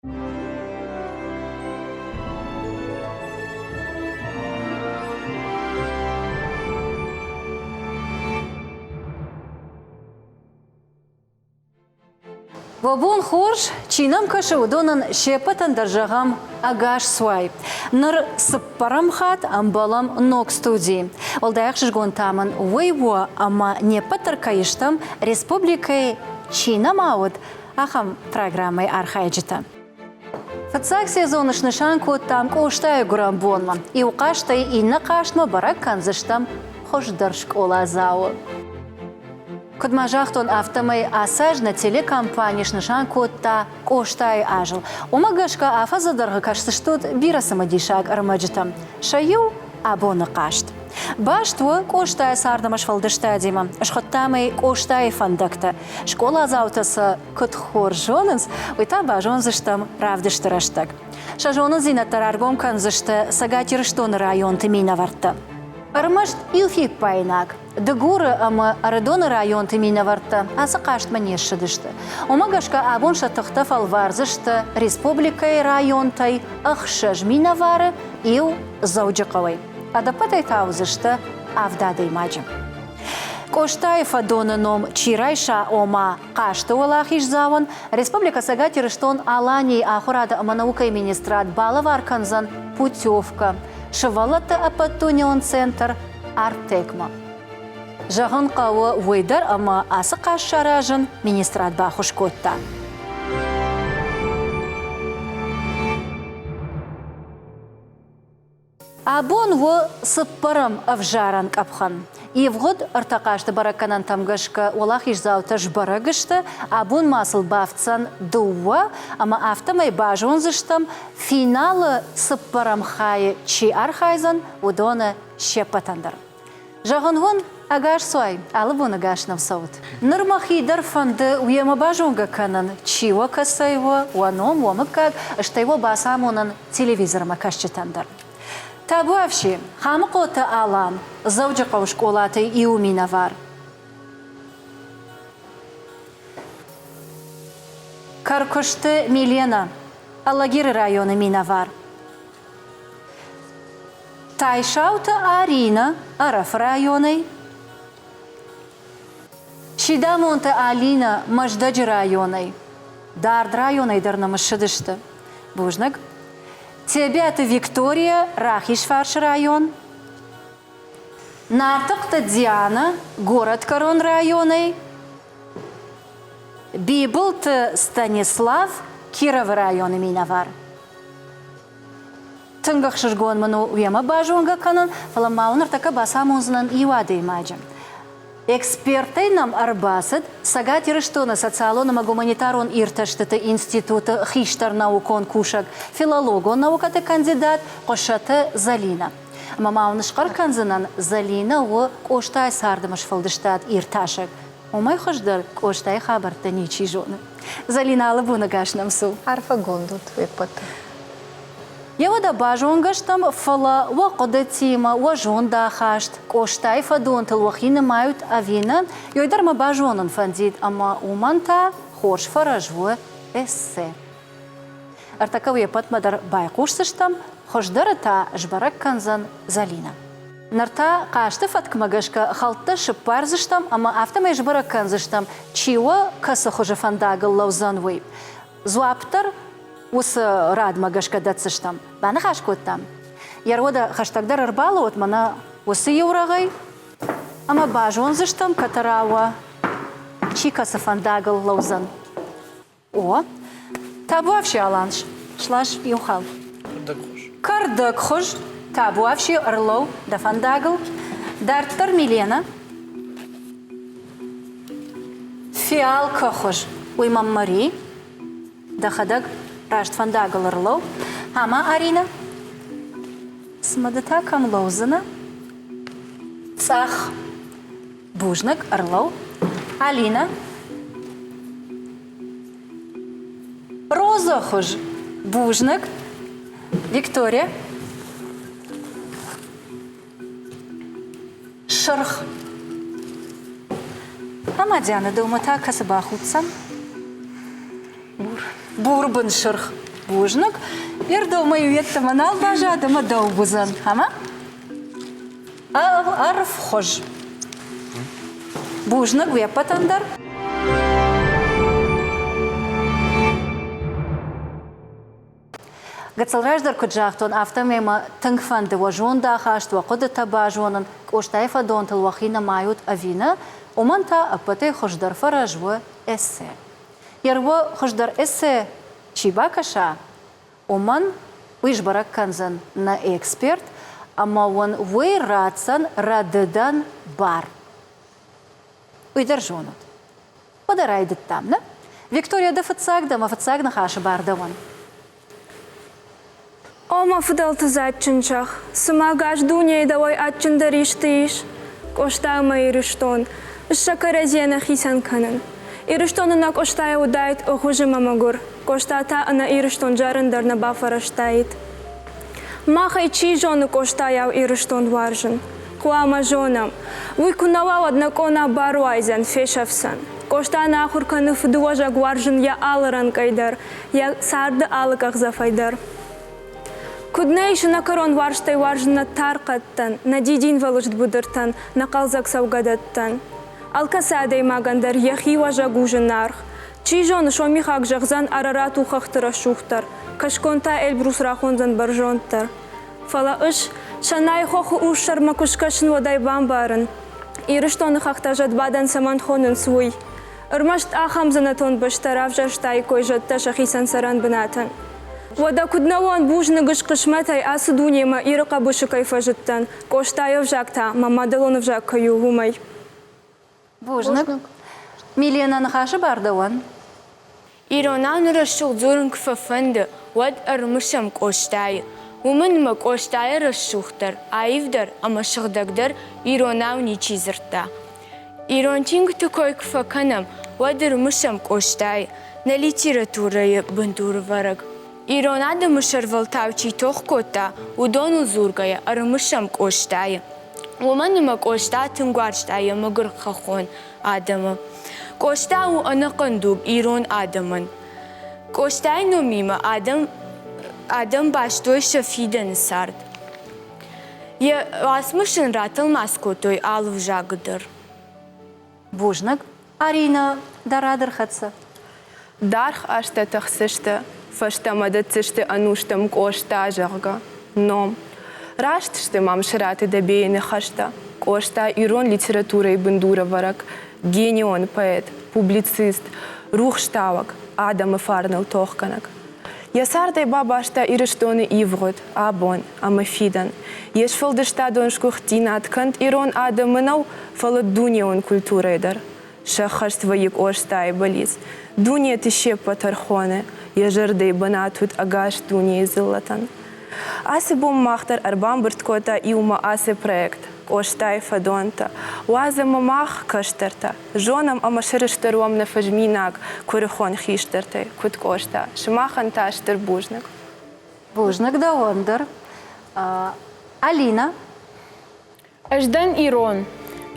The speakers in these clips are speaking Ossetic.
Уӕ бон хорз, чи нӕм кӕсы, уыдонӕн се ппӕтӕн дӕр зӕгъӕм ӕгас цуай. Ныр цыппӕрӕм хатт ӕмбӕлӕм ног студийы. Уӕлдай ӕхсызгон та мын уый у, ӕмӕ не ппӕт дӕр кӕй стӕм, республикӕйы чи нӕма уыд, ахӕм программӕйы архайджытӕ. Фыццаг сезоны снысан кодтам Къостайы гуырӕн бонмӕ. Иу хъазтӕй иннӕ хъазтмӕ бӕрӕг кӕндзыстӕм хуыздӕр скъоладзауы. Куыд ма загътон, афтӕмӕй ацы аз нӕ телекомпани снысан кодта Къостайы азыл. Уымӕ гӕсгӕ афӕдзы дӕргъы кӕсдзыстут бирӕ цымыдисаг ӕрмӕджытӕм. Сӕ иу абоны хъазт. Баст у Къостайы цард ӕмӕ сфӕлдыстадимӕ. Схуыдтам ӕй Къостайы фӕндӕгтӕ. Скъоладзаутӕ сӕ куыд хорз зонынц, уый та базондзыстӕм равдысты рӕстӕг. Сӕ зонындзинӕдтӕ раргом кӕндзысты Цӕгат Ирыстоны районты минӕвӕрттӕ. Ӕрмӕст иу фиппаинаг. Дыгуры ӕмӕ Ӕрыдоны районты минӕвӕрттӕ ацы хъазтмӕ не ссыдысты. Уымӕ гӕсгӕ абон сӕ тыхтӕ фӕлвардзысты республикӕйы районтӕй ӕхсӕз минӕвары, иу Дзӕуджыхъӕуӕй. Ӕдӕппӕтӕй та уыдзысты авд адӕймаджы. Къостайы фӕдоны ном чи райса, ома хъазты уӕлахиздзауӕн, Республикӕ Цӕгат Ирыстон-Аланийы ахуырады ӕмӕ наукӕйы министрад балӕвар кӕндзӕн путевкӕ сывӕллӕтты ӕппӕтдунеон центр Артекмӕ. Зӕгъын хъӕуы уый дӕр, ӕмӕ ацы хъазт саразын министрад баххуыс кодта. Абон у цыппӕрӕм ӕвзарӕн къӕпхӕн. Ивгъуыд ӕртӕ хъазты бӕрӕггӕнӕнтӕм гӕсгӕ уӕлахиздзаутӕ сбӕрӕг сты, абон ма сыл бафтдзӕн дыууӕ, ӕмӕ афтӕмӕй базондзыстӕм, финалы цыппӕрӕм хайы чи архайдзӕн, уыдоны се ппӕтӕн дӕр. Зӕгъын уын, ӕгас цуай, алы бон ӕгас нӕм цӕут. Ныр мӕхи дӕр фӕнды уемӕ базонгӕ кӕнын, чи уӕ кӕцӕй у, уӕ ном, уӕ мыггаг, стӕй уӕ бацамонын телевизормӕ кӕсджытӕн дӕр. Табуафси, Хамыхъоты Алан, Дзӕуджыхъӕуы скъолатӕй иуы минӕвар. Кӕркуысты Милена, Алагиры районы минӕвар. Тайсауты Аринӕ Ӕрӕфы районӕй, Сидӕмонты Алинӕ Мӕздӕджы районӕй, дард районӕй дӕр нӕм ссыдысты. Бузныг. Тебиаты Виктория Рахизфарсы район, Нартыхъты Дианӕ Горӕтгӕрон районӕй, Бибылты Станислав Кировы районы минӕвар. Тынг ӕхсызгон мын у уемӕ базонгӕ кӕнын, фӕлӕ ма уын ныртӕккӕ бацамондзынӕн иу адӕймаджы. Экспертӕй нӕм ӕрбацыд Цӕгат Ирыстоны социалон ӕмӕ гуманитарон иртӕстыты институты хистӕр наукон кусӕг, филологон наукӕты кандидат Хъуысаты Зӕлинӕ. Ӕмӕ ма уын схъӕр кӕндзынӕн, Зӕлинӕ у Къостайы царды ӕмӕ сфӕлдыстад иртасӕг. Уымӕй хуыздӕр Къостайы хабӕрттӕ ничи зоны. Зӕлинӕ, алы бон ӕгас нӕм цу. Арфӕгонд ут уе ппӕт. Йе уӕдӕ базонгӕ стӕм, фӕлӕ уӕ хъуыдытимӕ, уӕ зондахаст, Къостайы фӕдонтыл уӕхи нымайут ӕви нӕ, ёй дӕр мӕ базонын фӕндид, ӕмӕ уымӕн та хорз фӕрӕз у эссе. Ӕртӕккӕ уе ппӕтмӕ дӕр байхъусдзыстӕм, хуыздӕры та сбӕрӕг кӕндзӕн Зӕлинӕ. Ныр та хъазты фӕткмӕ гӕсгӕ хӕлттӕ сыппардзыстӕм ӕмӕ афтӕмӕй сбӕрӕг кӕндзыстӕм, чи уӕ кӕцы хуызы фӕндагыл лӕудзӕн, уый. Дзуапп дӕр уыцы радмӕ гӕсгӕ дӕтдзыстӕм. Баныхас кодтам. Йӕ рода хӕстӕгдӕр ӕрбалӕууӕд мӕнӕ уыцы иу рӕгъӕй ӕмӕ базондзыстӕм, кӕддӕра уӕ чи кӕцы фӕндагыл лӕудзӕн. О, табуафси, Алан, слас иу хал. Кӕрдӕгхуыз. Кӕрдӕгхуыз. Табуафси, ӕрлӕуу дӕ фӕндагыл. Дарддӕр Милена. Фиалкӕхуыз. Уый мӕм Мари. Дӕхӕдӕг раст фӕндагыл ӕрлӕуу. Ӕмӕ Аринӕ? Цымӕ ды та кӕм лӕудзынӕ? Цъӕх. Бузныг, ӕрлӕуу. Алинӕ. Розӕхуыз. Бузныг. Виктория. Сырх. Ӕмӕ Диана, дӕумӕ та кӕцы бахуддзӕн? Бур. Бурбын сырх. Бузныг. Ердомӕ иу йеддӕмӕ нал баззад ӕмӕ дӕу уыдзӕн, ӕмӕ? Ӕрвхуыз. Бузныг уе ппӕтӕн дӕр. Гыццыл раздӕр куыд загътон, афтӕмӕй мӕ тынг фӕнды уӕ зондахаст, уӕ хъуыдытӕ базонын, Къостайы фӕдонтыл уӕхи нымайут ӕви нӕ, уымӕн та ӕппӕтӕй хуыздӕр фӕрӕз у эссе. Йе хуыздӕр эссе чи бакӕса, уымӕн уый сбӕрӕг кӕндзӕн нӕ эксперт ӕмӕ уын уый ратдзӕн рӕдыдӕн бар. Уый дӕр зонут. Уӕдӕ райдыдтам, нӕ? Виктория, дӕ фыццаг дӕ мӕ фыццаг ныхасы бар дӕуӕн. О, мӕ фыдӕлты дзаджджын зӕхх, цымӕ ӕгас дунейы дӕуӕй адджындӕр исты ис? Къоста ӕмӕ Ирыстон, сӕ кӕрӕдзийӕ нӕ хицӕн кӕнын. Ирыстоны нӕ Къостайӕ уыдаид ӕгъуыз ӕмӕ мӕгуыр, Къоста та ӕнӕ Ирыстон зарын дӕр нӕ бафӕрӕзтаид. Махӕй чи зоны Къостайау Ирыстон уарзын? Хъуамӕ зонӕм, уый куы нӕ уа, уӕд нӕ къона баруайдзӕн, фесӕфдзӕн. Къоста нӕ ахуыр кӕны фыдыуӕзӕг уарзын йӕ алы рӕнхъӕй дӕр, йӕ царды алы къахдзӕфӕй дӕр. Куыд нӕ ис ӕнӕкӕрон уарзтӕй уарзын нӕ тар хъӕдтӕн, нӕ дидинвӕлыст быдыртӕн, нӕ хъӕлдзӕг цӕугӕдӕттӕн. Алкӕцы адӕймагӕн дӕр йӕхи уӕзӕг у зынаргъ. Чи зоны, сомихаг зӕгъдзӕн Арарат у хӕхты рӕсугъддӕр, кӕсгон та Эльбрус рахондзӕн бӕрзонддӕр. Фӕлӕ ыс, Сӕнайы хохы урссӕрмӕ куы скӕсын, уӕд ӕй бамбарын, Ирыстоны хӕхтӕ зӕдбадӕн цӕмӕн хонынц, уый. Ӕрмӕст ахӕм дзӕнӕтон бӕстӕ равзӕрстаиккой зӕдтӕ сӕхицӕн цӕрӕн бынатӕн. Уӕдӕ куыд нӕ уон бузныг ыс хъысмӕтӕй ацы дунемӕ Иры хъӕбысы кӕй фӕзыдтӕн, Къостайы ӕвзаг та мӕ мадӕлон ӕвзаг кӕй у, уымӕй. Бузныг. Милена, ныхасы бар дӕуӕн. Иронау нӕ рӕсугъд дзурын куы фӕфӕнды, уӕд ӕрымысӕм Къостайы. Уымӕн ӕмӕ Къостайы рӕсугъддӕр, аивдӕр ӕмӕ сыгъдӕгдӕр иронау ничи дзырдта. Ирон чингуыты кой куы фӕкӕнӕм, уӕд ӕрымысӕм Къостайы, нӕ литературӕйы бындурывӕрӕг. Ирон адӕмы сӕрвӕлтау чи тох кодта, уыдоныл дзургӕйӕ ӕрымысӕм Къостайы. Уымӕн ӕмӕ Къоста тынг уарзта йӕ мӕгуыр хӕххон адӕмы. Къоста у ӕнӕхъӕн дуг ирон адӕмӕн. Къостайы номимӕ адӕм, адӕм бастой сӕ фидӕны цард. Йӕ уацмыс ын ратӕлмац кодтой алы взагы дӕр. Бузныг, Аринӕ, дӕ рад ӕрхӕццӕ. Даргъ азтӕ тӕхдзысты, фӕстӕмӕ дӕтдзысты ӕнустӕм Къоста, зӕгъгӕ, ном. Раст сты Мамсыраты Дӕбейы ныхӕстӕ. Къоста ирон литературӕйы бындурӕвӕрӕг, генион поэт, публицист, рухстауӕг, адӕмы фарныл тохгӕнӕг. Йӕ цардӕй бабаста Ирыстоны ивгъуыд, абон ӕмӕ фидӕн. Йе сфӕлдыстадон сгуыхтдзинад канд ирон адӕмы нӕу, фӕлӕ дунеон культурӕйы дӕр. Сӕххӕст вӕййы Къостайы бӕллиц. Дунеты се ппӕт ӕрхоны, йӕ зӕрдӕйы бынат уыд ӕгас дунейы дзыллӕтӕн. Ацы бон мах дӕр ӕрбамбырд кодта иумӕ ацы проект Къостайы фӕдонтӕ. Уадз ӕмӕ мах, кӕстӕртӕ, зонӕм ӕмӕ сӕрыстыр уӕм нӕ фӕзминаг куырыхон хистӕртӕй, куыд Къоста. Сымахӕн та стыр бузныг. Бузныг дӕуӕн дӕр. Алинӕ. Ӕз дӕн ирон.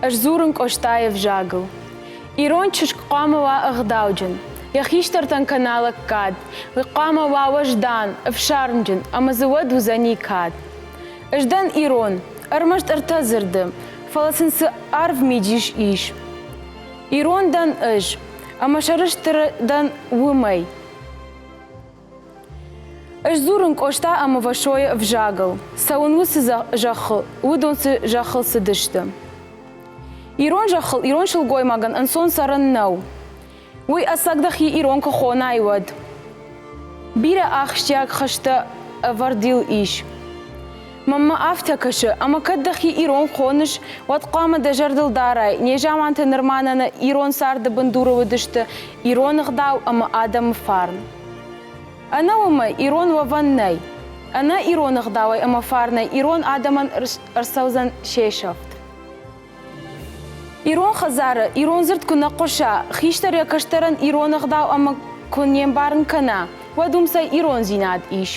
Ӕз дзурын Къостайы ӕвзагыл. Ирон чызг хъуамӕ уа ӕгъдауджын, йӕ хистӕртӕн кӕна лӕггад, уый хъуамӕ уа уӕздан, ӕфсармджын ӕмӕ дзы уӕд уыдзӕни кад. Ӕз дӕн ирон, ӕрмӕст ӕртӕ дзырды, фӕлӕ сын цы арв мидис ис. Ирон дӕн ӕз, ӕмӕ сӕрыстыр дӕн уымӕй. Ӕз дзурын Къоста ӕмӕ Васойы ӕвзагыл, цӕуын уыцы зӕххыл, уыдон цы зӕххыл цыдысты. Ирон зӕххыл ирон сылгоймагӕн ӕнцон цӕрын нӕу. Уый ӕцӕг дӕхи ирон куы хонай, уӕд. Бирӕ ахсджиаг хӕстӕ ӕвӕрд ыл ис. Мӕнмӕ афтӕ кӕсы, ӕмӕ кӕд дӕхи ирон хоныс, уӕд хъуамӕ дӕ зӕрдыл дарай, незаманты нырма нӕ ирон царды бындуры уыдысты ирон ӕгъдау ӕмӕ адӕмы фарн. Ӕнӕ уымӕй ирон уӕвӕн нӕй. Ӕнӕ ирон ӕгъдауӕй ӕмӕ фарнӕй ирон адӕмӕн ӕрцӕудзӕн се сӕфт. Ирон хӕдзары ирон дзырд куы нӕ хъуыса, хистӕр йӕ кӕстӕрӕн ирон ӕгъдау ӕмӕ куы не мбарын кӕна, уӕд уым цӕй ирондзинад ис?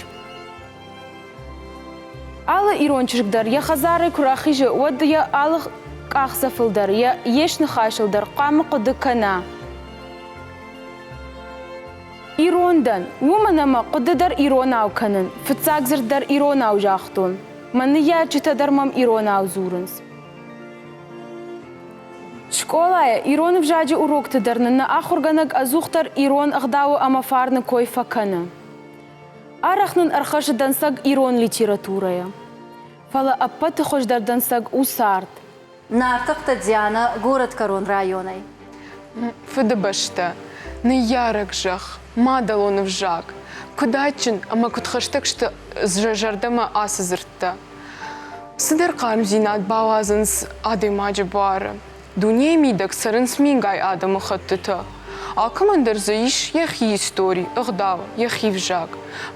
Алы ирон чызг дӕр йӕ хӕдзарӕй куы рахизы, уӕд йӕ алы къахдзӕфыл дӕр, йӕ йе сныхасыл дӕр хъуамӕ хъуыды кӕна. Ирон дӕн, уымӕн ӕмӕ хъуыды дӕр иронау кӕнын, фыццаг дзырд дӕр иронау загътон. Мӕ ныййарджытӕ дӕр мӕм иронау дзурынц. Скъолайы ирон ӕвзаджы урокты дӕр нын нӕ ахуыргӕнӕг ӕдзухдӕр ирон ӕгъдауы ӕмӕ фарны кой фӕкӕны. Арӕх нын ӕрхӕссы дӕнцӕг ирон литературӕйӕ. Фӕлӕ ӕппӕты хуыздӕр дӕнцӕг у цард. Нартыхъты Диана горӕтгӕрон районӕй. Фыдыбӕстӕ, ныййарӕг зӕхх, мадӕлон ӕвзаг. Куыд адджын ӕмӕ куыд хӕстӕг сты зӕрдӕмӕ ацы дзырдтӕ. Цыдӕр хъармдзинад бауадзынц адӕймаджы буары. Дунейы мидӕг цӕрынц мингай адӕмыхӕттытӕ. Алкӕмӕн дӕр дзы ис йӕхи истори, ӕгъдау, йӕхи взаг.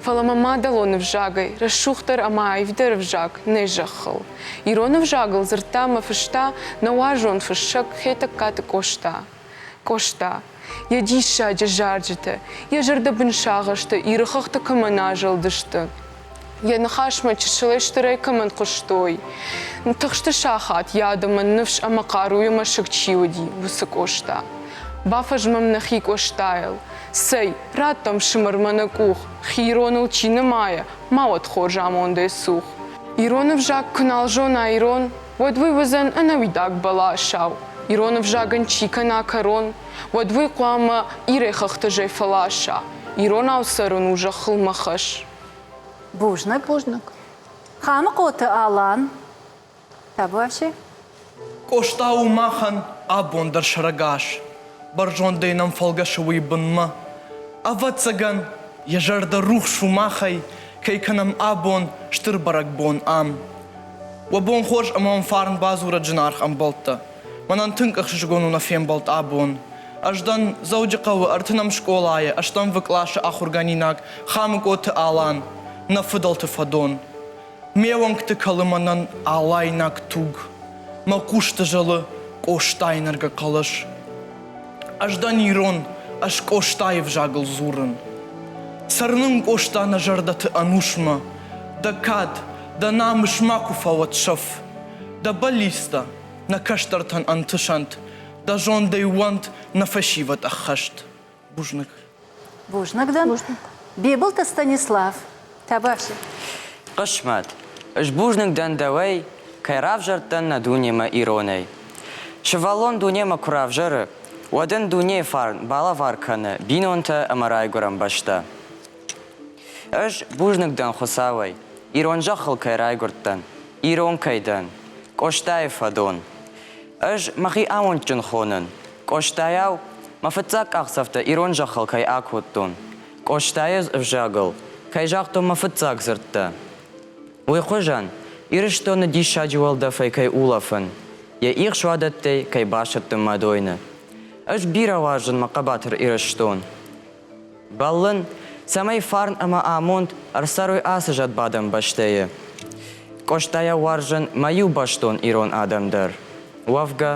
Фӕлӕ мӕ мадӕлон ӕвзагӕй рӕсугъддӕр ӕмӕ аивдӕр ӕвзаг нӕй зӕххыл. Ирон ӕвзагыл дзырдта ӕмӕ фыста нӕ уарзон фыссӕг Хетӕгкаты Къоста. Къоста. Йӕ диссаджы зарджытӕ, йӕ зӕрдӕбын сагъӕстӕ Иры хӕхты кӕмӕн азӕлдысты, йӕ ныхасмӕ чысылӕй-стырӕй кӕмӕн хъуыстой, тыхсты сахат йӕ адӕмӕн ныфс ӕмӕ хъаруйы мӕсыг чи уыди, уыцы Къоста. Бафӕзмӕм нӕхи Къостайыл. Цӕй, раттӕм сымӕрмӕ нӕ къух, хи ироныл чи нымайы, ма уӕд хорз амондӕй цух. Ирон ӕвзаг куы нал зона ирон, уӕд уый уыдзӕн ӕнӕуидаг бӕласау. Ирон ӕвзагӕн чи кӕна кӕрон, уӕд уый хъуамӕ Ирӕй хӕхты зӕй фӕласа. Иронау цӕрын у зӕххыл мӕ хӕс. Бузныг. Бузныг. Хамыхъоты Алан. Табуафси. Къоста у махӕн абон дӕр сӕрӕгас. Бӕрзондӕй нӕм фӕлгӕсы уый бынмӕ. Ӕвӕццӕгӕн, йӕ зӕрдӕ рухс у махӕй, кӕй кӕнӕм абон стыр бӕрӕгбон ам. Уӕ бон хорз ӕмӕ уӕм фарн бадзурӕд зынаргъ ӕмбӕлттӕ. Мӕнӕн тынг ӕхсызгон у нӕ фембӕлд абон. Ӕз дӕн Дзӕуджыхъӕуы ӕртынӕм скъолайы ӕстӕм къласы ахуыргӕнинаг Хамыкъоты Алан, нӕ фыдӕлты фӕдон. Ме уӕнгты кӕлы мӕнӕн алайнаг туг, мӕ хъусты зӕлы Къостайы нӕргӕ хъӕлӕс. Ӕз дӕн ирон, ӕз Къостайы взагыл дзурын. Цӕрын Къоста нӕ зӕрдӕты ӕнусмӕ, дӕ кад, дӕ намыс макуы фӕуӕд сӕф. Дӕ бӕллицтӕ нӕ кӕстӕртӕн ӕнтысӕнт, дӕ зондӕй уӕнт нӕ фӕсивӕд ӕххӕст. Бузныг. Бузныг дӕн. Бибылты Станислав. Табӕфси. Хъысмӕт. Ӕз бузныг дӕн дӕуӕй, кӕй равзӕрдтӕн нӕ дунемӕ иронӕй. Сывӕллон дунемӕ куы равзӕры, уӕд ын дунейы фарн балӕвар кӕны бинонтӕ ӕмӕ райгуырӕн бӕстӕ. Ӕз бузныг дӕн Хуыцауӕй, ирон зӕххыл кӕй райгуырдтӕн, ирон кӕй дӕн, Къостайы фӕдон. Ӕз мӕхи амондджын хонын, Къостайау мӕ фыццаг къахдзӕфтӕ ирон зӕххыл кӕй акодтон, Къостайы ӕвзагыл кӕй загътон мӕ фыццаг дзырдтӕ. Уый хуызӕн Ирыстоны диссаджы уӕлдӕфӕй кӕй улӕфын, йӕ их суадӕттӕй кӕй басӕттын мӕ дойны. Ӕз бирӕ уарзын мӕ хъӕбатыр Ирыстон. Бӕллын, цӕмӕй фарн ӕмӕ амонд ӕрцӕрой ацы зӕдбадӕн бӕстӕйы. Къостайӕ уарзын мӕ иубӕстон ирон адӕм дӕр. Уӕвгӕ,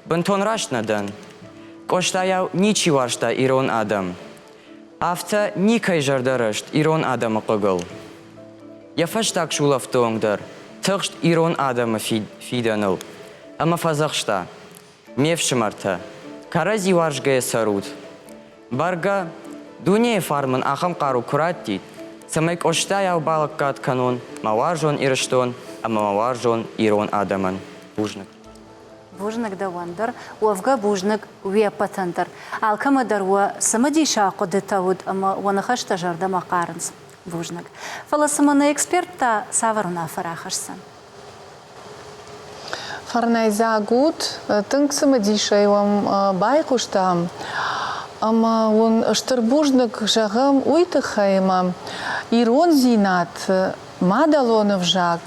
бынтон раст нӕ дӕн. Къостайау ничи уарзта ирон адӕм. Афтӕ никӕй зӕрдӕ рыст ирон адӕмы хъыгыл. Йӕ фӕстаг сулӕфты онг дӕр тыхст ирон адӕмы фидӕныл ӕмӕ фӕдзӕхста, Ме фсымӕртӕ, кӕрӕдзи уарзгӕйӕ цӕрут. Бӕргӕ, дунейы фарн мын ахӕм хъару куы раттид, цӕмӕй Къостайау балӕггад кӕнон мӕ уарзон Ирыстон ӕмӕ мӕ уарзон ирон адӕмӕн. Бузныг. Бузныг дӕуӕн дӕр, уӕвгӕ бузныг уе ппӕтӕн дӕр. Алкӕмӕ дӕр уӕ цымыдисаг хъуыдытӕ уыд ӕмӕ уӕ ныхӕстӕ зӕрдӕмӕ хъарынц. Бузныг. Фӕлӕ цымӕ нӕ эксперт та цавӕр уынаффӕ рахӕсдзӕн? Фӕрнӕйдзаг ут, тынг цымыдисӕй уӕм байхъуыстам ӕмӕ уын стыр бузныг зӕгъӕм уый тыххӕй, ӕмӕ ирондзинад, мадӕлон ӕвзаг,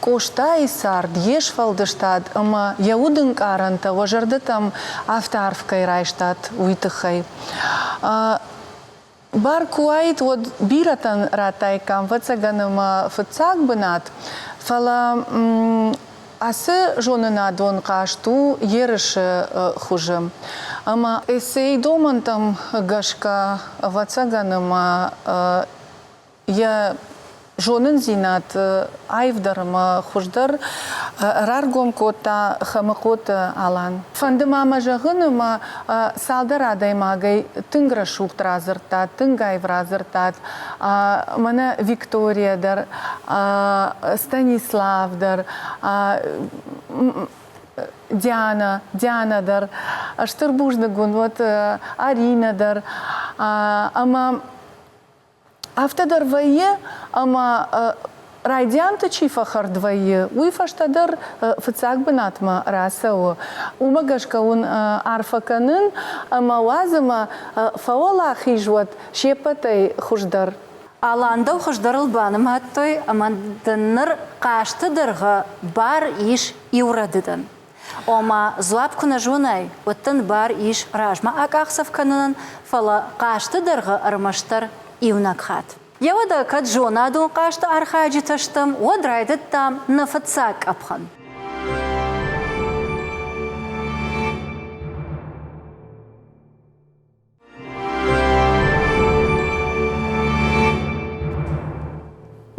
Къостайы цард, йе сфӕлдыстад ӕмӕ йӕ удӕнкъарӕнтӕ уӕ зӕрдӕтӕм афтӕ арф кӕй райстат, уый тыххӕй. Бар куы уаид, уӕд бирӕтӕн радтаиккам, ӕвӕццӕгӕн, ӕмӕ фыццаг бынат, фӕлӕ ацы зонынадон хъазт у ерысы хуызы. Ӕмӕ эссейы домӕнтӕм гӕсгӕ, ӕвӕццӕгӕн, ӕмӕ йӕ. Зонындзинад аивдӕр ӕмӕ хуыздӕр раргом кодта Хӕмыхъоты Алан. Фӕнды ма мӕ зӕгъын, ӕмӕ цалдӕр адӕймагӕй тынг рӕсугъд радзырдтат, тынг аив радзырдтат. Мӕнӕ Виктория дӕр, Станислав дӕр, Диана, Диана дӕр, стыр бузныг уын уӕд Аринӕ дӕр. Ӕмӕ Афтӕ дӕр вӕййы, ӕмӕ райдианты чи фӕхӕрд вӕййы, уый фӕстӕдӕр фыццаг бынатмӕ рацӕуы. Уымӕ гӕсгӕ уын арфӕ кӕнын ӕмӕ уадз ӕмӕ фӕуӕлахиз уӕд се ппӕтӕй хуыздӕр. Алан дӕу хуыздӕрыл банымадтой ӕмӕ дын ныр хъазты дӕргъы бар ис иу рӕдыдӕн. Ома, дзуапп куы нӕ зонай, уӕд дын бар ис размӕ акъахдзӕф кӕнынӕн, фӕлӕ хъазты дӕргъы ӕрмӕстдӕр иунӕг хатт. Йеуӕдӕ кӕд зонадон хъазты архайджытӕ стӕм, уӕд райдыдтам нӕ фыццаг къӕпхӕн.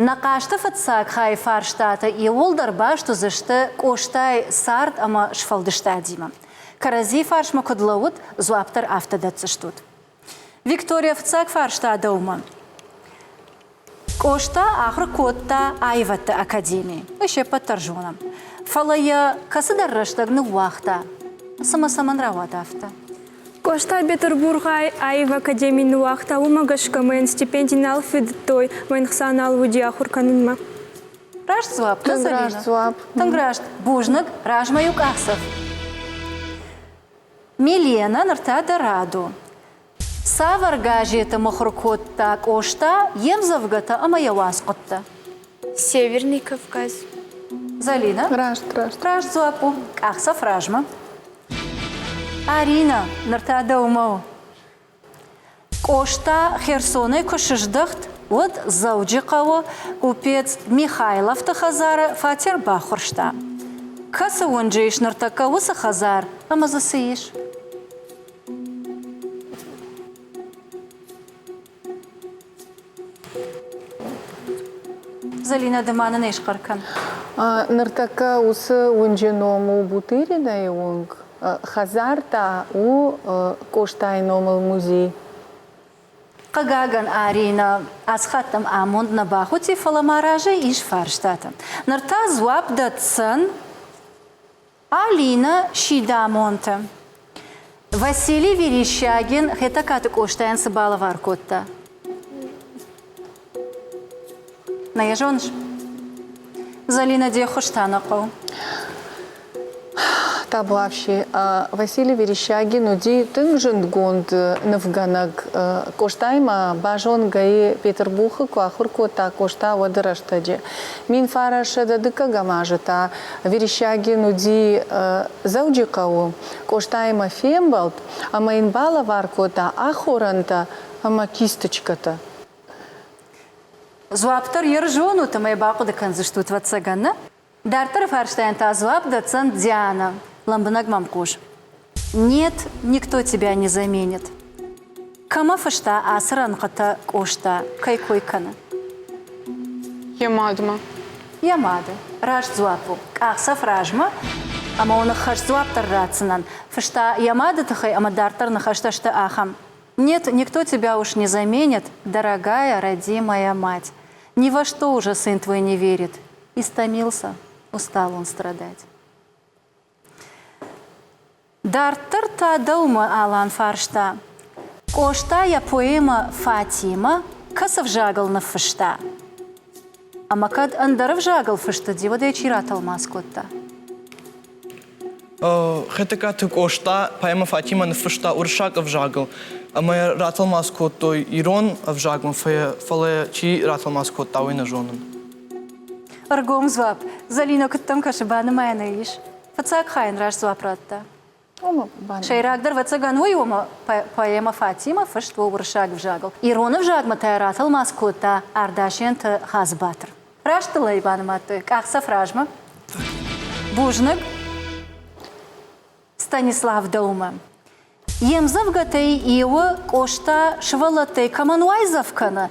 Нӕ хъазты фыццаг хайы фарстатӕ иууылдӕр баст уыдзысты Къостайы цард ӕмӕ сфӕлдыстадимӕ. Кӕрӕдзийы фарсмӕ куыд лӕуут, дзуапп дӕр афтӕ дӕтдзыстут. Виктория, фыццаг фарста дӕумӕ. Къоста ахуыр кодта аивӕдты академийы, уый се ппӕт дӕр зонӕм. Фӕлӕ йӕ кӕцыдӕр рӕстӕг ныууагъта. Цымӕ цӕмӕн рауад афтӕ? Къоста Петербургӕй аив академи ныууагъта, уымӕ гӕсгӕ мӕ йын стипенди нал фидыдтой, мӕ йын хца нал уыди ахуыр кӕнынмӕ. Раст дзуапп, Тынг раст дзуапп. Тынг раст. Бузныг, размӕ иу къахдзӕф. Милена ныр та дӕ рад у. Цавӕр газеты мыхуыр кодта Къоста йе мдзӕвгӕтӕ ӕмӕ йӕ уацхъуыдтӕ? Северный Кавказ. Залина? Раст, раст. Раст дзуапп у. Къахдзӕф размӕ. Арина, ныр та дӕумӕ у. Къоста Херсонӕй куы сыздӕхт, уӕд Дзӕуджыхъӕуы къупец Михайловты хӕдзары фатер баххуырста. Кӕцы уынджы ис ныртӕккӕ уыцы хӕдзар ӕмӕ дзы цы ис? Зӕлинӕ, ды ма нын ӕй схъӕр кӕн. Ныртӕккӕ уыцы уынджы ном у Бутыринайы уынг. Хӕдзар та у Къостайы номыл музей. Хъыгагӕн, Аринӕ, ацы хатт ӕм амонд нӕ бахудти, фӕлӕ ма разӕй ис фарстатӕ. Ныр та дзуапп дӕтдзӕн Алина Сидӕмонты. Василий Верещагин Хетӕгкаты Къостайӕн цы балӕвар кодта? Нӕ йӕ зоныс? Залина, де ххуыс та нӕ хъӕуы. Табуафси, Василий Верещагин уыди тынг зындгонд нывгӕнӕг. Къостаимӕ базонгӕ Петербургы куы ахуыр кодта Къоста, уӕды рӕстӕджы. 1900 дыккӕгӕм азы та Верещагин уыди Дзӕуджыхъӕуы, Къостаимӕ фембӕлд ӕмӕ йын балӕвар кодта ахорӕнтӕ ӕмӕ кисточкӕтӕ. Дзуапп дӕр йе рзонут ӕмӕ йӕ бахъуыды кӕндзыстут, ӕвӕццӕгӕн, нӕ? Дарддӕры фарстайӕн та дзуапп дӕтдзӕн Дианӕ. Лӕмбынӕг мӕм хъус. Нет, никто тебя не заменит. Кӕмӕ фыста ацы рӕнхъытӕ Къоста, кӕй кой кӕны? Йӕ мадмӕ. Йӕ мады. Раст дзуапп у. Къахдзӕф размӕ ӕмӕ уын ӕххӕст дзуапп дӕр ратдзынӕн. Фыста йӕ мады тыххӕй ӕмӕ дарддӕр ныхӕстӕ сты ахӕм. Нет, никто тебя уж не заменит, дорогая, родимая мать. Ни во что уже сын твой не верит. Истомился, устал он страдать. Дарддӕр та дӕумӕ, Алан, фарста. Къоста йӕ поэмӕ «Фатимӕ» кӕцы взагыл ныффыста? Ӕмӕ кӕд ӕндӕр ӕвзагыл фыст уыди, уӕд ӕй чи ратӕлмац кодта? Хетӕгкаты Къоста поэмӕ «Фатимӕ» ныффыста уырыссаг ӕвзагыл ӕмӕ йӕ ратӕлмац кодтой ирон ӕвзагмӕ, фӕлӕ чи ратӕлмац кодта, уый нӕ зонын. Ӕргом дзуапп. Зӕлинӕ, куыд дӕм кӕсы, банымайӕн ис? Фыццаг хайӕн раст дзуапп радта. Сӕйрагдӕр, ӕвӕццӕгӕн, уый у, ӕмӕ поэмӕ Фатимӕ фыст у уырыссаг ӕвзагыл. Ирон ӕвзагмӕ та йӕ ратӕлмац кодта Ардасенты Хадзыбатыр. Раст дыл ӕй банымадтой. Къахдзӕф размӕ. Бузныг. Станислав дӕумӕ. Йе мдзӕвгӕтӕй иуы Къоста сывӕллӕттӕй кӕмӕн уайдзӕф кӕны,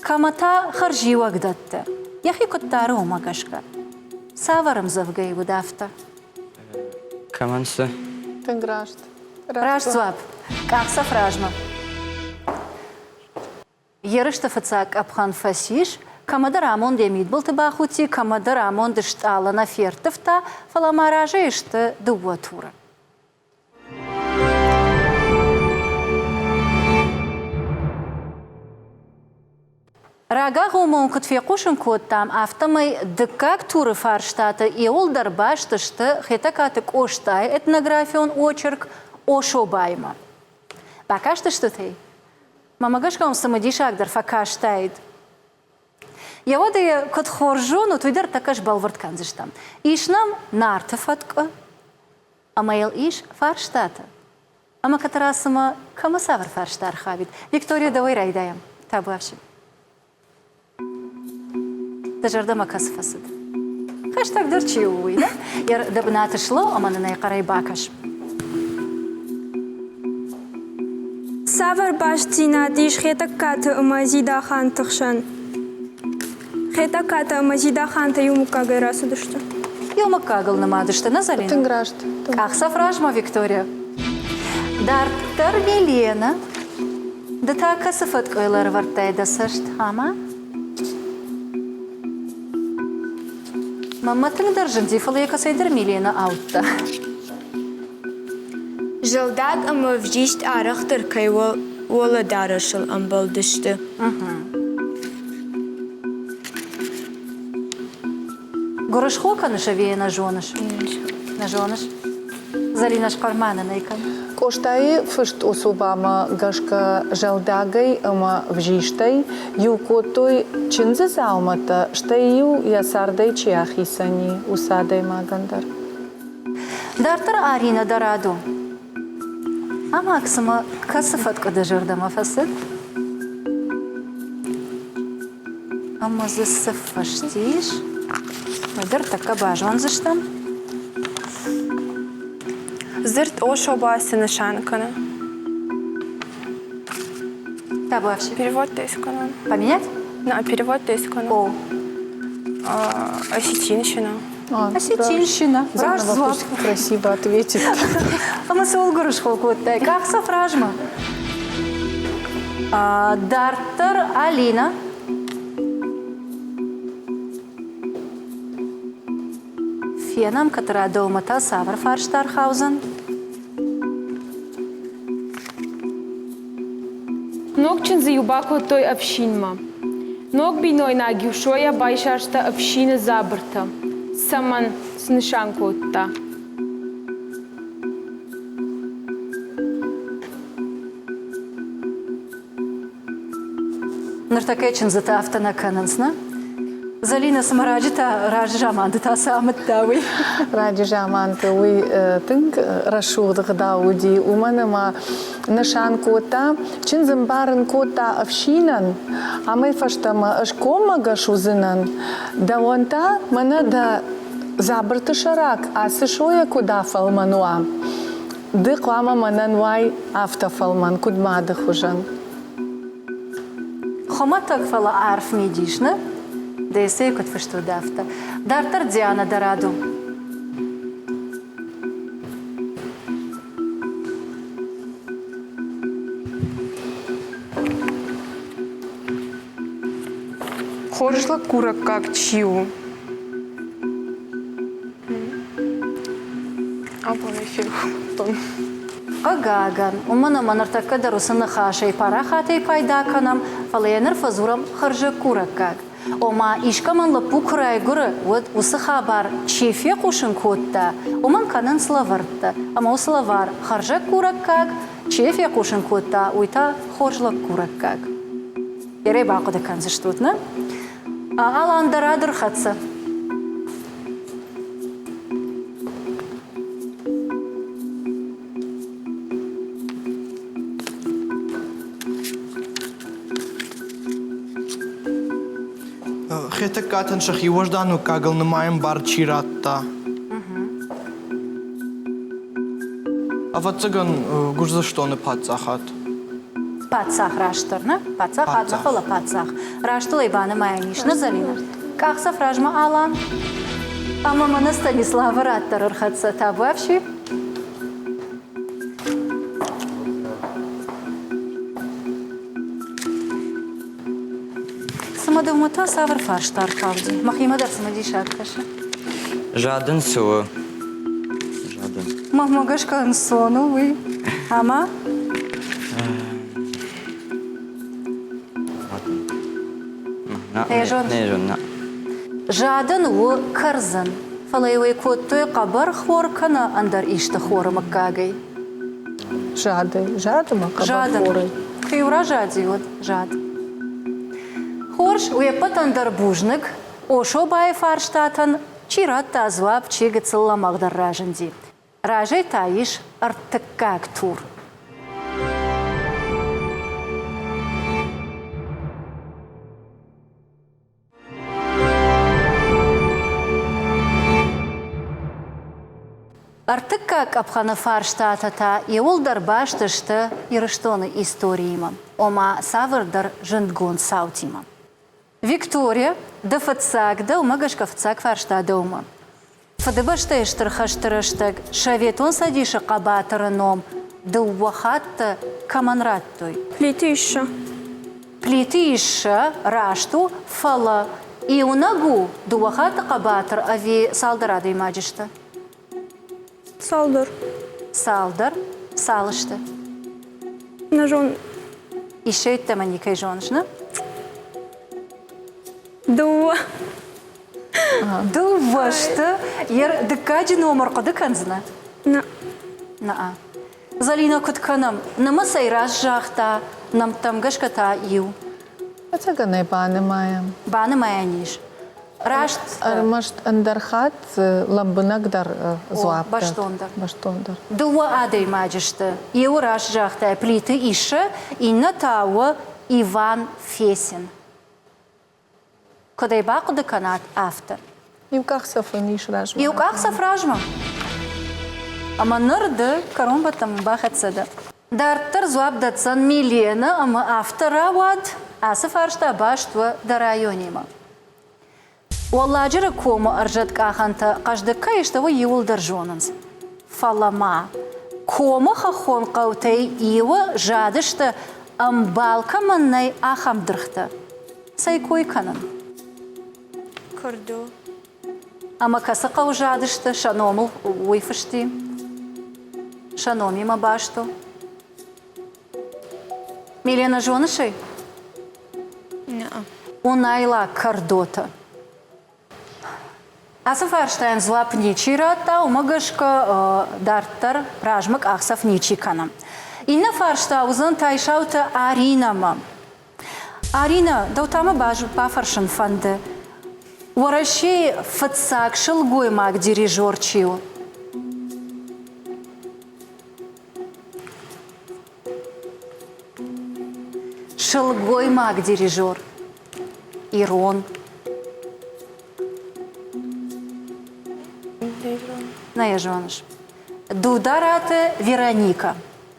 кӕмӕ та хӕрзиуӕг дӕтты, йӕхи куыд дары, уымӕ гӕсгӕ. Цавӕр ӕмдзӕвгӕйы уыд афтӕ? Кӕмӕн цы? Тынг раст. Раст дзуапп. Къахдзӕф размӕ. Ерысты фыццаг къӕпхӕн фӕцис, кӕмӕдӕр амонд йӕ мидбылты бахудти, кӕмӕдӕр амонд стъалы нӕ ферттывта, фӕлӕ ма разӕй сты дыууӕ туры. Рагагъоммӕ куыд фехъусын кодтам, афтӕмӕй дыккаг туры фарстатӕ иууылдӕр баст сты Хетӕгкаты Къостайы этнографион очерк Ошобаимӕ. Бакастыстут ӕй? Мӕнмӕ гӕсгӕ уӕм цымыдисагдӕр фӕкастаид. Йӕ уӕдӕ йӕ куыд хорз зонут, уый дӕр тӕккӕ сбӕлвырд кӕндзыстӕм. Ис нӕм Нарты фӕткъуы, ӕмӕ йыл ис фарстатӕ. Ӕмӕ кӕддӕра цымӕ кӕмӕ цавӕр фарста ӕрхауид? Виктория, дӕуӕй райдайӕм. Табуафси. Дӕ зӕрдӕмӕ кӕцы фӕцыд? Хӕстӕгдӕр чи у, уый, нӕ? Йӕ дӕ бынаты слӕу ӕмӕ нын ӕй хъӕрӕй бакӕс. Цавӕр бастдзинад ис Хетӕгкаты ӕмӕ Зидаханты хсӕн? Хетӕгкаты ӕмӕ Зидахантӕ иу мыггагӕй рацыдысты. Иу мыггагыл нымад сты, нӕ, Зӕлинӕ? Тынг раст. Къахдзӕф размӕ, Виктория. Дарддӕр Милена. Ды та кӕцы фӕткъуыйыл ӕрӕвӕрдтай дӕ цӕст, ӕмӕ? Мӕнмӕ тынгдӕр зынди, фӕлӕ йӕ кӕцӕйдӕр Милена ауыдта. Зӕлдаг ӕмӕ ӕвзист арӕхдӕр кӕй уӕлӕдарӕсыл ӕмбӕлдысты. Гуырысхо кӕныс ӕви йӕ нӕ зоныс? Нӕ зоныс? Зӕлинӕ схъӕрмӕ нӕ кӕн. Къостайы фыст Особамӕ гӕсгӕ зӕлдагӕй ӕмӕ взистӕй иу кодтой чындзы дзаумӕттӕ, стӕй-иу йӕ цардӕй чи ахицӕн и, уыцы адӕймагӕн дӕр. Дарддӕр Аринӕ дӕр рад у. Ӕмӕ цымӕ кӕцы фӕткъуы дӕ зӕрдӕмӕ фӕцыд? Ӕмӕ дзы цы фыст ис, уый дӕр тӕккӕ базондзыстӕм. Дзырд особа цы нысан кӕны? Табуафси. Перевод то есть канон. Поменять? На, перевод то есть канон. О. Осетинщина. Осетинщина. Раст дзуапп. Красиво ответит. Ӕмӕ цӕуыл гуырысхо кодтай? Къахдзӕф размӕ. Дарддӕр Алина. Фенӕм, кӕддӕра дӕумӕ та цавӕр фарста ӕрхаудзӕн? Ног чындзы-иу бакодтой ӕфсинмӕ. Ног бинойнаг-иу сойӕ байсӕрста ӕфсины дзабыртӕ. Цӕмӕн снысан кодта? Ныртӕккӕ чындзытӕ афтӕ нӕ кӕнынц, нӕ? Зӕлинӕ, цымӕ раджы та, раджы заманты та цы амыдта уый? Раджы заманты уый тынг рӕсугъд ӕгъдау уыди, уымӕн ӕмӕ нысан кодта, чындз ӕмбарын кодта ӕфсинӕн, амӕй фӕстӕмӕ ӕз коммӕгӕс уыдзынӕн, дӕуӕн та мӕнӕ дӕ дзабырты сӕрак ацы сойӕ куыд афӕлмӕн уа, ды хъуамӕ мӕнӕн уай афтӕ фӕлмӕн, куыд мады хуызӕн. Хуымӕтӕг, фӕлӕ арф мидис, нӕ? Дӕсӕй куыд фыст уыд, афтӕ. Дарддӕр Диана дӕ рад у. Хорз лӕг курӕггаг чи у? Абон эфир кодтон. Хъыгагӕн, уымӕн ӕмӕ ныртӕккӕ дӕр уыцы ныхасӕй парахатӕй пайда кӕнӕм, фӕлӕ йӕ ныр фӕдзурӕм хӕрзӕггурӕггаг. Ома, искӕмӕн лӕппу куы райгуыры, уӕд уыцы хабар чи фехъусын кодта, уымӕн кӕнынц лӕвӕрттӕ, ӕмӕ уыцы лӕвар хӕрзӕггурӕггаг чи фехъусын кодта, уый та хорз лӕггурӕггаг. Ерӕй бахъуыды кӕндзыстут, нӕ? Алан дӕ рад ӕрхӕццӕ. Хетӕгкатӕн сӕхи уӕздан мыггагыл нымайын бар чи радта? Ӕвӕццӕгӕн, Гуырдзыстоны паддзахад. Паддзах растдӕр, нӕ? Паддзах адзы, фӕлӕ паддзах. Растыл ӕй банымайӕн ис, нӕ, Зӕлинӕ? Къахдзӕф размӕ Алан. Ӕмӕ мӕнӕ Станиславы рад дӕр ӕрхӕццӕ. Табуафси. Цымӕ дӕумӕ та цавӕр фарста ӕрхауди? Мӕхимӕ дӕр цымыдисаг кӕсы. Жадын цы у? Жадын. Мӕнмӕ гӕсгӕ ӕнцон у уый. Ӕмӕ? Жадын у кӕрдзын, фӕлӕ-иу ӕй кодтой хъӕбӕр хор кӕнӕ ӕндӕр исты хоры мыггагӕй. Жадӕй, жадымӕ хъӕбӕр хорӕй. Куы-иу разади, уӕд жад. Хорз, уе ппӕтӕн дӕр бузныг. Ошобайы фарстатӕн чи радта дзуапп, чи гыццыл лӕмӕгъдӕр разынди. Разӕй та ис ӕртыккаг тур. Ӕртыккаг къӕпхӕны фарстатӕ та иууылдӕр баст сты Ирыстоны историимӕ, ома цавӕрдӕр зындгонд цаутимӕ. Виктория, ды фыццаг дӕ, уымӕ гӕсгӕ фыццаг фарста дӕумӕ. Фыдыбӕстӕйы Стыр хӕсты рӕстӕг Советон Цӕдисы хъӕбатыры ном дыууӕ хатты кӕмӕн радтой? Плиты Иссӕ. Плиты Иссӕ раст у, фӕлӕ иунӕг у дыууӕ хатты хъӕбатыр ӕви цалдӕр адӕймаджы сты? Цалдӕр. Цалдӕр? Цал сты? Нӕ зонын. Иссӕ йеддӕмӕ никӕй зоныс, нӕ? Дыууӕ. Дыууӕ сты. Йе дыккаджы номыр хъуыды кӕндзынӕ? Нӕ. Нӕ. Зӕлинӕ, куыд кӕнӕм? Нымӕцӕй раст загъта, нӕмттӕм гӕсгӕ та иу. Ӕцӕгӕн ӕй банымайӕм. Банымайӕн ис. Раст. Ӕрмӕст ӕндӕр хатт лӕмбынӕгдӕр дзуапп. Бӕстондӕр. Бӕстондӕр. Дыууӕ адӕймаджы сты. Иуы раст загътай Плиты Иссӕ, иннӕ та у Иван Фесин. Куыд ӕй бахъуыды кӕнат, афтӕ. Иу къахдзӕф ын ис размӕ. Иу къахдзӕф размӕ. Ӕмӕ ныр ды кӕронбӕттӕнмӕ бахӕццӕ дӕ. Дарддӕр дзуапп дӕтдзӕн Миленӕ ӕмӕ афтӕ рауад, ацы фарста баст у дӕ районимӕ. Уӕлладжыры комы ӕрзӕткъахӕнтӕ хъӕздыг кӕй сты, уый иууылдӕр зонынц. Фӕлӕ ма комы хӕххон хъӕутӕй иуы задысты, ӕмбал кӕмӕн нӕй, ахӕм дыргътӕ. Цӕй кой кӕнын? Куырдо. Ӕмӕ кӕцы хъӕуы задысты, сӕ номыл уый фысти? Сӕ номимӕ баст у? Милена, зоныс ӕй? Нӕ. Унайлаг кӕрдотӕ. Ацы фарстайӕн дзуапп ничи радта, уымӕ гӕсгӕ дарддӕр размӕ къахдзӕф ничи кӕны. Иннӕ фарста уыдзӕн Тайсауты Аринӕмӕ. Аринӕ, дӕу та мӕ бафӕрсын фӕнды, Уӕрӕсейы фыццаг сылгоймаг-дирижер чи у? Сылгоймаг-дирижер. Ирон. Нӕ йӕ зоныс. Дудараты Вероникӕ.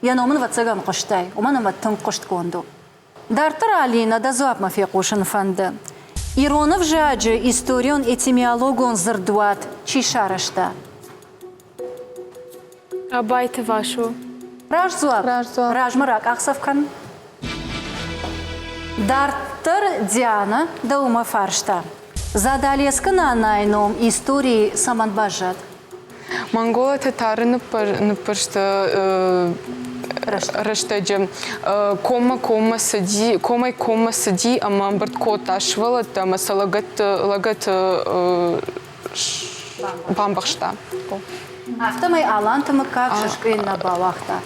Йӕ ном ын, ӕвӕццӕгӕн, хъуыстай, уымӕн ӕмӕ тынг хъуыстгонд у. Дарддӕр Алинӕ дӕ дзуапмӕ фехъусын фӕнды. Ирон ӕвзаджы историон-этимиологон дзырдуат чи сарӕзта? Абайты Васо. Раст дзуапп. Раст дзуапп. Размӕ ракъахдзӕф кӕн. Дарддӕр Диана дӕумӕ фарста. Задалескы нанайы ном историйы цӕмӕн баззад? Монголы тӕтӕры ныппырсты рӕстӕджы коммӕ-коммӕ цыди, комӕй-коммӕ цыди ӕмӕ ӕмбырд кодта сывӕллӕтты ӕмӕ сӕ лӕгӕтты, лӕгӕты бамбӕхста. Афтӕмӕй Аланты мыггаг сыскъуыйын нӕ бауагъта.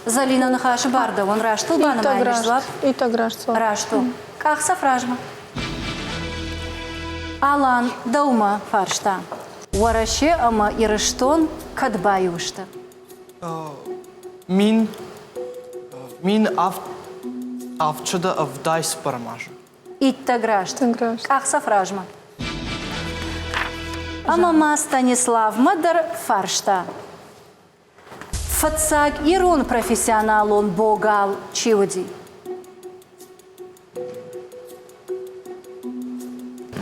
Зӕлинӕ ныхасы бар дӕуӕн растыл банымайын ис дзуапп? Иттӕг раст дзуапп. Раст у. Къахдзӕф размӕ. Алан, дӕумӕ фарста. Уӕрӕсе ӕмӕ Ирыстон кӕд баиу сты? Мин, мин авд, 774 азы. Иттӕг раст. Къахдзӕф размӕ. Ӕмӕ ма Станиславмӕ дӕр фарста. Фыццаг ирон профессионалон богал чи уыди?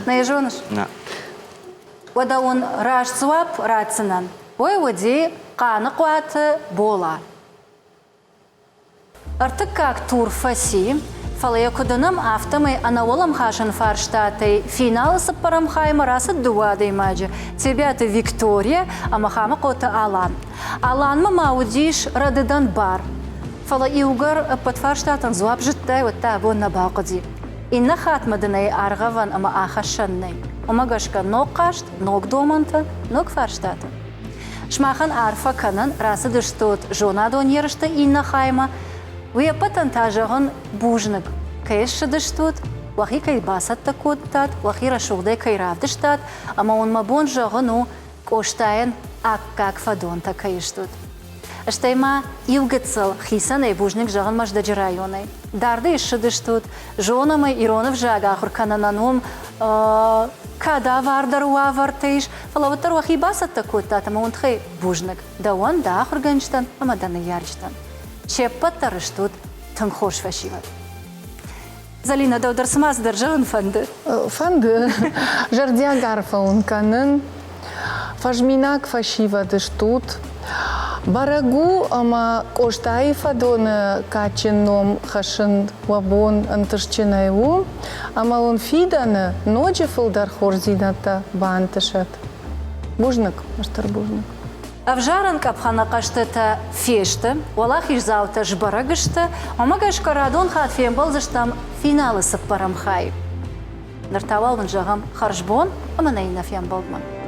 Нӕ йӕ зоныс? Нӕ. Уӕдӕ уын раст дзуапп ратдзынӕн. Уый уыди Хъаныхъуаты Бола. Ӕртыккаг тур фӕци, фӕлӕ йӕ куыд уынӕм, афтӕмӕй ӕнӕуӕлӕмхасӕн фарстатӕй финалы цыппӕрӕм хаймӕ рацыд дыууӕ адӕймаджы Тебиаты Виктория ӕмӕ Хамыхъоты Алан. Аланмӕ ма уыдис рӕдыдӕн бар, фӕлӕ иугӕр ӕппӕт фарстатӕн дзуапп зыдтай, уӕд дӕ абон нӕ бахъуыди. Иннӕ хатмӕ дын ӕй аргъӕвӕн ӕмӕ ахӕссӕн нӕй. Уымӕ гӕсгӕ ног хъазт, ног домӕнтӕ, ног фарстатӕ. Сымахӕн арфӕ кӕнын, рацыдыстут зонадон ерысты иннӕ хаймӕ. Уе ппӕтӕн та зӕгъын бузныг, кӕй ссыдыстут, уӕхи кӕй бацӕттӕ кодтат, уӕхи рӕсугъдӕй кӕй равдыстат, ӕмӕ уын мӕ бон зӕгъын у, Къостайӕн аккаг фӕдонтӕ кӕй стут. Стӕй ма иу гыццыл хицӕнӕй бузныг зӕгъын Мӕздӕджы районӕй. Дардӕй ссыдыстут, зонӕм ӕй, ирон ӕвзаг ахуыр кӕнынӕн уым кадавардӕр уавӕртӕ ис, фӕлӕ уӕддӕр уӕхи бацӕттӕ кодтат ӕмӕ уын тыххӕй бузныг дӕуӕн, дӕ ахуыргӕнджытӕн ӕмӕ дӕ ныййарджытӕн. Се ппӕт дӕр стут тынг хорз фӕсивӕд. Зӕлинӕ, дӕу дӕр цыма цыдӕр зӕгъын фӕнды? Фӕнды. Зӕрдиаг арфӕ уын кӕнын. Фӕзминаг фӕсивӕд стут. Бӕрӕг у, ӕмӕ Къостайы фӕдоны кадджын ном хӕссын уӕ бон ӕнтыстджынӕй у, ӕмӕ уын фидӕны ноджы фылдӕр хорздзинӕдтӕ бантысӕд. Бузныг, стыр бузныг. Ӕвзарӕн къӕпхӕны хъӕзтытӕ фесты, уӕлахиздзаутӕ сбӕрӕг сты, уымӕ гӕсгӕ радон хатт фембӕлдзыстӕм финалы цыппӕрӕм хай. Ныр та уал уын зӕгъӕм хӕрзбон ӕмӕ нӕ иннӕ фембӕлдмӕ.